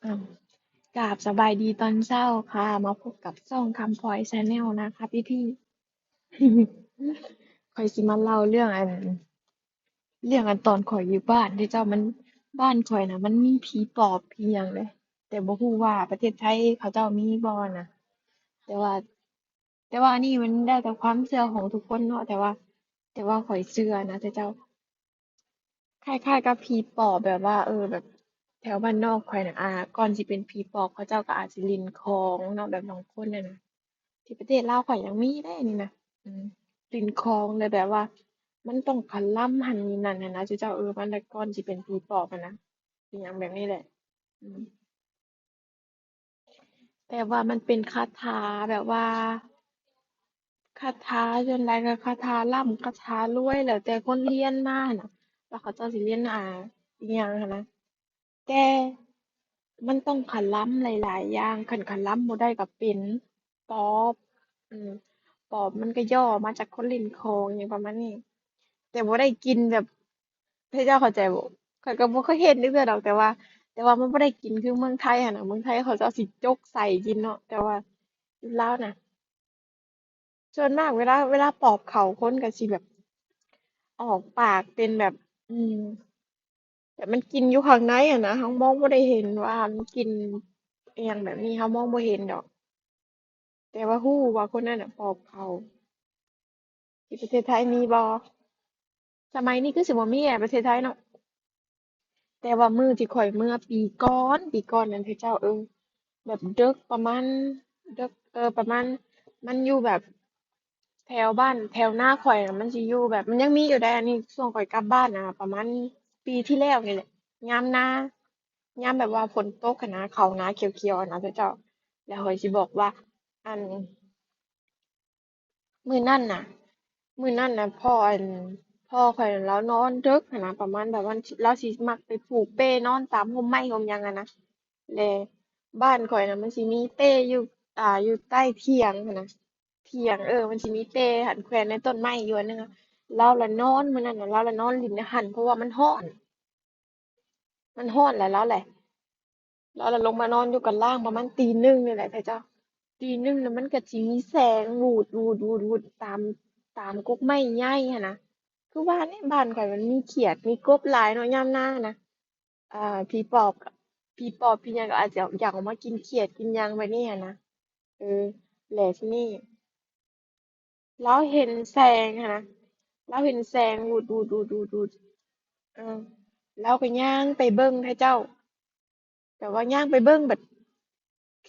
ອາ ກາບສະບາຍດີຕອນເຊົ້າຄ່ະ ມາພົບກັບຊ່ອງຄຳພອຍ Channel ນະຄະພີ່ໆ. ຂ້ອຍຊິມາເລົ່າເລື່ອງອັນ ເລື່ອງອັນຕອນຂ້ອຍຢູ່ບ້ານເດ້ເຈົ້າ ມັນ ບ້ານຂ້ອຍນະ ມັນມີຜີປອບຜີຫຍັງເດ້ ແຕ່ບໍ່ຮູ້ວ່າປະເທດໄທເຂົາເຈົ້າມີບໍ່ນະ ແຕ່ວ່າ ແຕ່ວ່າອັນນີ້ມັນແລ້ວແຕ່ຄວາມເຊື່ອຂອງທຸກຄົນເນາະ ແຕ່ວ່າ ແຕ່ວ່າຂ້ອຍເຊື່ອນະເຈົ້າ ຄ້າຍໆກັບຜີປອບ ແບບວ່າ ເອີ ແບບແຖວບ້ານນອກຂ້ອຍນະ ອ່າ ກ່ອນຊິເປັນຜີປອບ ເຂົາເຈົ້າກໍອາດຊິຫຼິ້ນຂອງເນາະ ແບບບາງຄົນຫັ້ນນະ ທີ່ປະເທດລາວຂ້ອຍຍັງມີເດ້ນີ້ນະ ອືມ ຫຼິ້ນຂອງ ແລ້ວແບບວ່າມັນຕ້ອງຄະລຳຫັ້ນນີ້ນັ້ນຫັ້ນນະເຈົ້າ ເອີ ມັນແຫຼະ ກ່ອນຊິເປັນຜີປອບຫັ້ນນະ ອີຫຍັງແບບນີ້ແຫຼະ ອືມ. ແບບວ່າມັນເປັນຄາຖາ ແບບວ່າຄາຖາ ສ່ວນຫຼາຍກໍຄາຖາລ້ຳ ຄາຖາລວຍ ແລ້ວແຕ່ຄົນຮຽນມາຫັ້ນນະ ວ່າເຂົາເຈົ້າຊິຮຽນ ອ່າ ອີ່ຫຍັງຫັ້ນນະ ແຕ່ມັນຕ້ອງຄະລຳຫຼາຍໆຢ່າງ ຄັນຄະລຳບໍ່ໄດ້ກໍເປັນປອບ ອືມ ປອບມັນກໍຫຍໍ້ມາຈາກຄົນຫຼິ້ນຂອງ ຫຍັງປະມານນີ້ ແຕ່ບໍ່ໄດ້ກິນແບບ ເຂົາເຈົ້າເຂົ້າໃຈບໍ່? ຂ້ອຍກໍບໍ່ເຄີຍເຫັນຈັກເທື່ອດອກ ແຕ່ວ່າ ແຕ່ວ່າມັນບໍ່ໄດ້ກິນຄືເມືອງໄທຫັ້ນນະ ເມືອງໄທເຂົາເຈົ້າຊິຈົກໃສ່ກິນເນາະ ແຕ່ວ່າຢູ່ລາວນະ ສ່ວນມາກເວລາ ເວລາປອບເຂົ້າ ຄົນກໍຊິແບບອອກປາກເປັນແບບ ອືມ ແບບມັນກິນຢູ່ຂ້າງໃນຫັ້ນນະ ເຮົາມອງບໍ່ໄດ້ເຫັນວ່າມັນກິນອີ່ຫຍັງແບບນີ້ ເຮົາມອງບໍ່ເຫັນດອກ ແຕ່ວ່າຮູ້ວ່າຄົນນັ້ນນະປອບເຂົ້າ ທີ່ປະເທດໄທມີບໍ່? ສະໄໝນີ້ຄືຊິບໍ່ມີແຫຼະປະເທດໄທເນາະ ແຕ່ວ່າມື້ທີ່ຂ້ອຍເມືອປີກ່ອນ ປີກ່ອນນັ້ນເຂົາເຈົ້າ ເອີ ແບບເດິກປະມານ ເດິກ ເອີ ປະມານ ມັນຢູ່ແບບແຖວບ້ານ ແຖວນາຂ້ອຍນະ ມັນຊິຢູ່ແບບ ມັນຍັງມີຢູ່ໃດ໋ ອັນນີ້ຊ່ວງຂ້ອຍກັບບ້ານນະ ປະມານປີທີ່ແລ້ວນີ້ແຫຼະ ຍາມນາ ຍາມແບບວ່າຝົນຕົກຫັ້ນນະ ເຂົ້ານາຂຽວໆຫັ້ນນະເຂົາເຈົ້າ ແລ້ວຂ້ອຍຊິບອກວ່າ ອັນ ມື້ນັ້ນນະ ມື້ນັ້ນນະ ພໍ່ ອັນ ພໍ່ຂ້ອຍນະ ລາວນອນເດິກຫັ້ນນະ ປະມານແບບວ່າລາວຊິມັກໄປຜູກເປ້ນອນຕາມຮົ່ມໄມ້ຮົ່ມຫຍັງຫັ້ນນະ ແລະ ບ້ານຂ້ອຍນະ ມັນຊິມີເປ້ຢູ່ ອ່າ ຢູ່ໃຕ້ຖຽງຫັ້ນນະ ຖຽງ ເອີ ມັນຊິມີເປ້ຫັ້ນແຂວນໃນຕົ້ນໄມ້ຢູ່ອັນໜຶ່ງ ລາວລະນອນ ມື້ນັ້ນນະ ລາວລະນອນຫຼິ້ນຢູ່ຫັ້ນ ເພາະວ່າມັນຮ້ອນ ມັນຮ້ອນແຫຼະ ລາວແຫຼະ ລາວລະລົງມານອນຢູ່ກັນລ່າງປະມານຕີໜຶ່ງນີ້ແຫຼະເຈົ້າ ຕີໜຶ່ງນະ ມັນກໍຊິມີແສງວູດໆໆຕາມ ຕາມກົກໄມ້ໃຫຍ່ຫັ້ນນະ ຄືວ່າແຫຼະ ບ້ານຂ້ອຍມັນມີຂຽດມີກົບຫຼາຍເນາະ ຍາມນາຫັ້ນນະ ອ່າ ຜີປອບ ຜີປອບຜີຫຍັງກໍອາດຈະຢາກອອກມາກິນຂຽດກິນຫຍັງແບບນີ້ຫັ້ນນະ ເອີ ແລ້ວທີນີ້ ລາວເຫັນແສງຫັ້ນນະ ລາວເຫັນແສງວູດໆໆໆ ເອີ ລາວກໍຍ່າງໄປເບິ່ງເຂົາເຈົ້າ ແຕ່ວ່າຍ່າງໄປເບິ່ງບັດ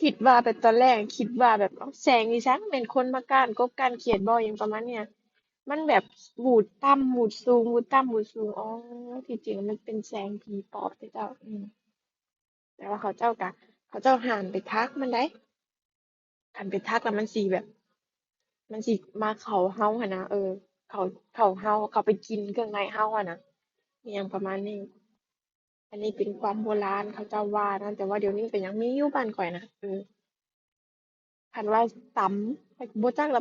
ຄິດວ່າແບບຕອນແລກຄິດວ່າແບບ ເອົ້າ ແສງອີ່ສັງ ແມ່ນຄົນມາກ້ານກົບກ້ານຂຽດບໍ່ ຫຍັງປະມານນີ້ ມັນແບບວູດຕ່ຳວູດສູງ ວູດຕ່ຳວູດສູງ ອໍ ທີ່ຈິງມັນເປັນແສງຜີປອບເດ້ເຈົ້າ ອືມ ແຕ່ວ່າເຂົາເຈົ້າກະ ເຂົາເຈົ້າຫ້າມໄປທັກມັນໃດ ຄັນໄປທັກແລ້ວມັນຊິແບບ ມັນຊິມາເຂົ້າເຮົາຫັ້ນນະ ເອີ ເຂົ້າ ເຂົ້າເຮົາ ເຂົ້າໄປກິນເຄື່ອງໃນເຮົາຫັ້ນນະ ອີ່ຫຍັງປະມານນີ້ ອັນນີ້ເປັນຄວາມໂບລານເຂົາເຈົ້າວ່ານະ ແຕ່ວ່າດຽວນີ້ກໍຍັງມີຢູ່ບ້ານຂ້ອຍນະ ເອີ ຄັນວ່າຕຳ ຂ້ອຍກໍບໍ່ຈັກລະ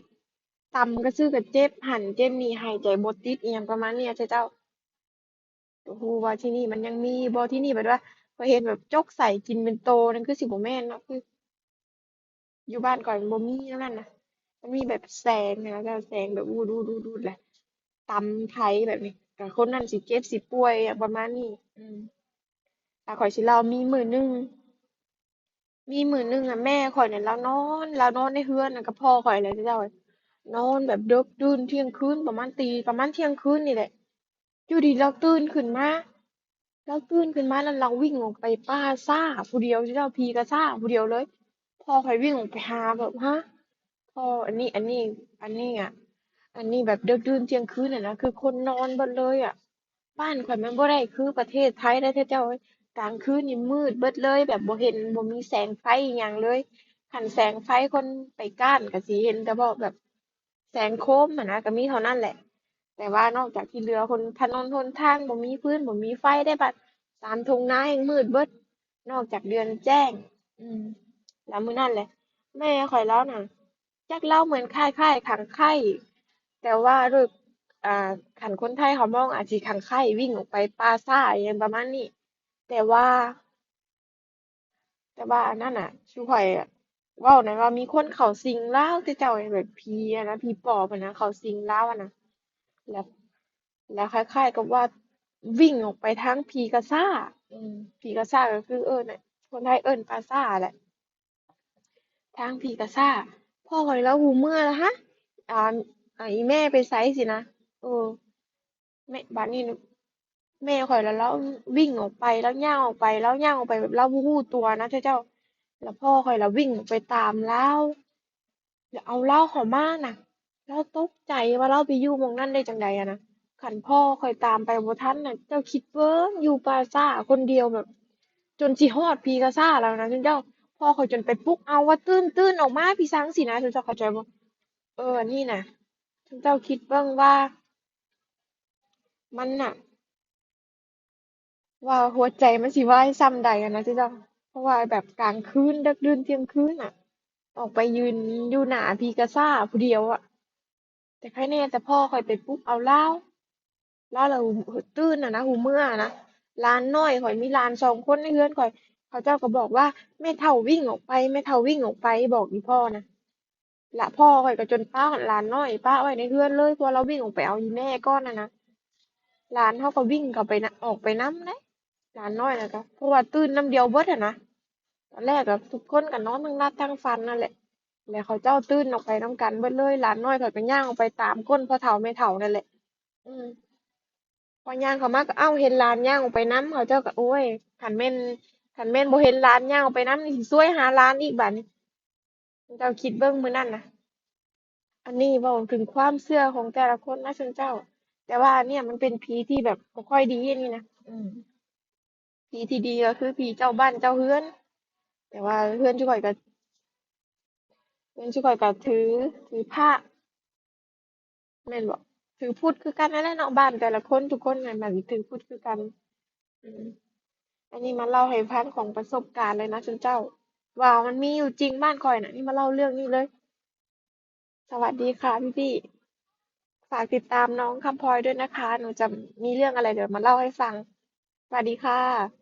ຕຳກະຊື່ກະເຈັບຫັ້ນເຈັບນີ້ ຫາຍໃຈບໍ່ຕິດ ອີ່ຫຍັງປະມານນີ້ເຈົ້າ ບໍ່ຮູ້ວ່າທີ່ນີ້ມັນຍັງມີບໍ່ ທີ່ນີ້ແບບວ່າຂ້ອຍເຫັນແບບຈົກໃສ່ກິນເປັນໂຕນັ້ນຄືຊິບໍ່ແມ່ນເນາະ ຄືຢູ່ບ້ານຂ້ອຍມັນບໍ່ມີແນວນັ້ນນະ ມັນມີແບບແສງຫັ້ນນະ ແສງແບບວູດໆໆແຫຼະ ຕຳໄທແບບນີ້ ກະຄົນນັ້ນຊິເຈັບຊິປ່ວຍຫຍັງປະມານນີ້ ອືມ ອາ ຂ້ອຍຊິເລົ່າ ມີມື້ໜຶ່ງ ມີມື້ໜຶ່ງນະ ແມ່ຂ້ອຍນີ້ລາວນອນ ລາວນອນໃນເຮືອນນະກັບພໍ່ຂ້ອຍແຫຼະເຈົ້າ ນອນແບບເດິກຕື່ນທ່ຽງຄືນ ປະມານຕີ ປະມານທ່ຽງຄືນນີ້ແຫຼະ ຢູ່ດີລາວຕື່ນຂຶ້ນມາ ລາວຕື່ນຂຶ້ນມາແລ້ວລາວວິ່ງອອກໄປປ່າຊ້າຜູ້ດຽວເຈົ້າ ຜີກະຊ້າຜູ້ດຽວເລີຍ ພໍ່ຂ້ອຍວິ່ງອອກໄປຫາແບບ ຮະ ພໍ່ ອັນນີ້ ອັນນີ້ ອັນນີ້ອະ ອັນນີ້ແບບເດິກດື່ນທ່ຽງຄືນຫັ້ນນະ ຄືຄົນນອນເບິດເລີຍອະ ບ້ານຂ້ອຍມັນບໍ່ໄດ້ຄືປະເທດໄທເດ້ເຈົ້າເອີຍ ກາງຄືນນີ້ມືດເບິດເລີຍ ແບບບໍ່ເຫັນ ບໍ່ມີແສງໄຟອີ່ຫຍັງເລີຍ ຄັນແສງໄຟຄົນໄປກ້ານກະຊິເຫັນແຕ່ເບາະແບບ ແສງໂຄມຫັ້ນນະ ກະມີເທົ່ານັ້ນແຫຼະ ແຕ່ວ່ານອກຈາກທີ່ເຫຼືອ ຄົນ ຖະໜົນຫົນທາງບໍ່ມີຟືນ ບໍ່ມີໄຟເດ້ ບາດຕາມທົ່ງນາແຮ່ງມືດເບິດ ນອກຈາກເດືອນແຈ້ງ ອືມ ລະມື້ນັ້ນແຫຼະ ແມ່ຂ້ອຍລາວນະ ຈັກລາວເໝືອນຄ້າຍໆຂັງໄຂ້ ແຕ່ວ່າໂດຍ ອ່າ ຄັນຄົນໄທເຮົາມອງອາດຊິຂັງໄຂ້ ວິ່ງອອກໄປປ່າຊ້າ ອີ່ຫຍັງປະມານນີ້ ແຕ່ວ່າ ແຕ່ວ່າອັນນັ້ນນະ ຊຸຂ້ອຍເວົ້ານັ້ນວ່າມີຄົນເຂົ້າສິງລາວ ເຈົ້າ ແບບຜີຫັ້ນນະ ຜີປອບຫັ້ນນະ ເຂົ້າສິງລາວຫັ້ນນະ ແລ້ວ ແລ້ວຄ້າຍໆກັບວ່າວິ່ງອອກໄປທາງຜີກະຊ້າ ອືມ ຜີກະຊ້າກໍຄື ເອີ ຄົນໄທເອີ້ນປ່າຊ້າແຫຼະ ທາງຜີກະຊ້າ ພໍ່ຂ້ອຍລາວຫູເມືອແລ້ວຫະ ອ່າ ອີ່ແມ່ໄປໃສຊີ້ນະ ເອີ ແມ່ ບາດນີ້ແມ່ຂ້ອຍລະລາວວິ່ງອອກໄປ ລາວຍ່າງອອກໄປ ລາວຍ່າງອອກໄປແບບລາວບໍ່ຮູ້ຕົວນະເຈົ້າ ລະພໍ່ຂ້ອຍລະວິ່ງອອກໄປຕາມລາວ ລະເອົາລາວເຂົ້າມານະ ລາວຕົກໃຈວ່າລາວໄປຢູ່ໝ່ອງນັ້ນໄດ້ຈັ່ງໃດຫັ້ນນະ ຄັນພໍ່ຂ້ອຍຕາມໄປບໍ່ທັນນະ ເຈົ້າຄິດເບິ່ງ ຢູ່ປ່າຊ້າຄົນດຽວແບບ ຈົນຊິຮອດຜີກະຊ້າແລ້ວນະເຈົ້າ ພໍ່ຂ້ອຍຈົນໄປປຸກເອົາວ່າ ຕື່ນໆ ອອກມາ ຜີສັງ ຊີ້ນະ ເຈົ້າເຂົ້າໃຈບໍ່ ເອີ ອັນນີ້ນະ ເຈົ້າຄິດເບິ່ງວ່າ ມັນນະ ວ່າຫົວໃຈມັນຊິວາຍສ່ຳໃດຫັ້ນນະເຈົ້າ ເພາະວ່າແບບກາງຄືນ ເດິກດື່ນທ່ຽງຄືນນະ ອອກໄປຢືນຢູ່ໜ້າຜີກະຊ້າຜູ້ດຽວອະ ແຕ່ໃຄແນ່ແຕ່ພໍ່ຂ້ອຍໄປປຸກເອົາລາວ ລາວລະຕື່ນຫັ້ນນະ ຫູເມືອຫັ້ນນະ ຫຼານນ້ອຍຂ້ອຍ ມີຫຼານສອງຄົນໃນເຮືອນຂ້ອຍ ເຂົາເຈົ້າກໍບອກວ່າ ແມ່ເຖົ້າວິ່ງອອກໄປ ແມ່ເຖົ້າວິ່ງອອກໄປ ບອກອີ່ພໍ່ນະ ລະພໍ່ຂ້ອຍກໍຈົນປະຫຼານນ້ອຍປະໄວ້ໃນເຮືອນເລີຍ ເພາະວ່າລາວວິ່ງອອກໄປເອົາອີ່ແມ່ກ່ອນຫັ້ນນະ ຫຼານເຮົາກໍວິ່ງເຂົ້າໄປນະ ອອກໄປນຳເດ້ ຫຼານນ້ອຍນະ ກໍເພາະວ່າຕື່ນນຳດຽວເບິດຫັ້ນນະ ຕອນແລກກໍທຸກຄົນກໍນອນທັງຫຼັບທັງຝັນນັ້ນແຫຼະ ແລ້ວເຂົາເຈົ້າຕື່ນອອກໄປນຳກັນເບິດເລີຍ ຫຼານນ້ອຍຂ້ອຍກໍຍ່າງອອກໄປຕາມກົ້ນພໍ່ເຖົ້າແມ່ເຖົ້ານັ້ນແຫຼະ ອືມ ພໍຍ່າງເຂົ້າມາກໍ ເອົ້າ ເຫັນຫຼານຍ່າງອອກໄປນຳ ເຂົາເຈົ້າກໍ ໂອ້ຍ ຄັນແມ່ນ ຄັນແມ່ນບໍ່ເຫັນຫຼານຍ່າງອອກໄປນຳນີ້ ຊິຊວຍຫາຫຼານອີກບາດນີ້ ເຈົ້າຄິດເບິ່ງມື້ນັ້ນນະ ອັນນີ້ເວົ້າເຖິງຄວາມເຊື່ອຂອງແຕ່ລະຄົນນະຊຸມເຈົ້າ ແຕ່ວ່າອັນເນີ້ຍມັນເປັນຜີທີ່ແບບບໍ່ຄ່ອຍດີອັນນີ້ນະ ອືມ ຜີທີ່ດີກໍຄືຜີເຈົ້າບ້ານເຈົ້າເຮືອນ ແຕ່ວ່າເຮືອນຊຸຂ້ອຍກໍ ເຮືອນຊຸຂ້ອຍກໍຖື ຖືພະ ແມ່ນບໍ່ ຖືພຸດຄືກັນນັ້ນແຫຼະເນາະ ບ້ານແຕ່ລະຄົນ ທຸກຄົນນັ້ນມັກຖືພຸດຄືກັນ ອືມ ອັນນີ້ມາເລົ່າໃຫ້ຟັງຂອງປະສົບການເລີຍນະຊຸມເຈົ້າ ວ່າມັນມີຢູ່ຈິງ ບ້ານຂ້ອຍນະ ນີ້ມາເລົ່າເລື່ອງນີ້ເລີຍ ສະຫວັດດີຄ່ະພີ່ໆ ຝາກຕິດຕາມນ້ອງຄຳພອຍດ້ວຍນະຄະ ໜູຈະມີເລື່ອງອະໄລດຽວມາເລົ່າໃຫ້ຟັງ ສະຫວັດດີຄ່ະ.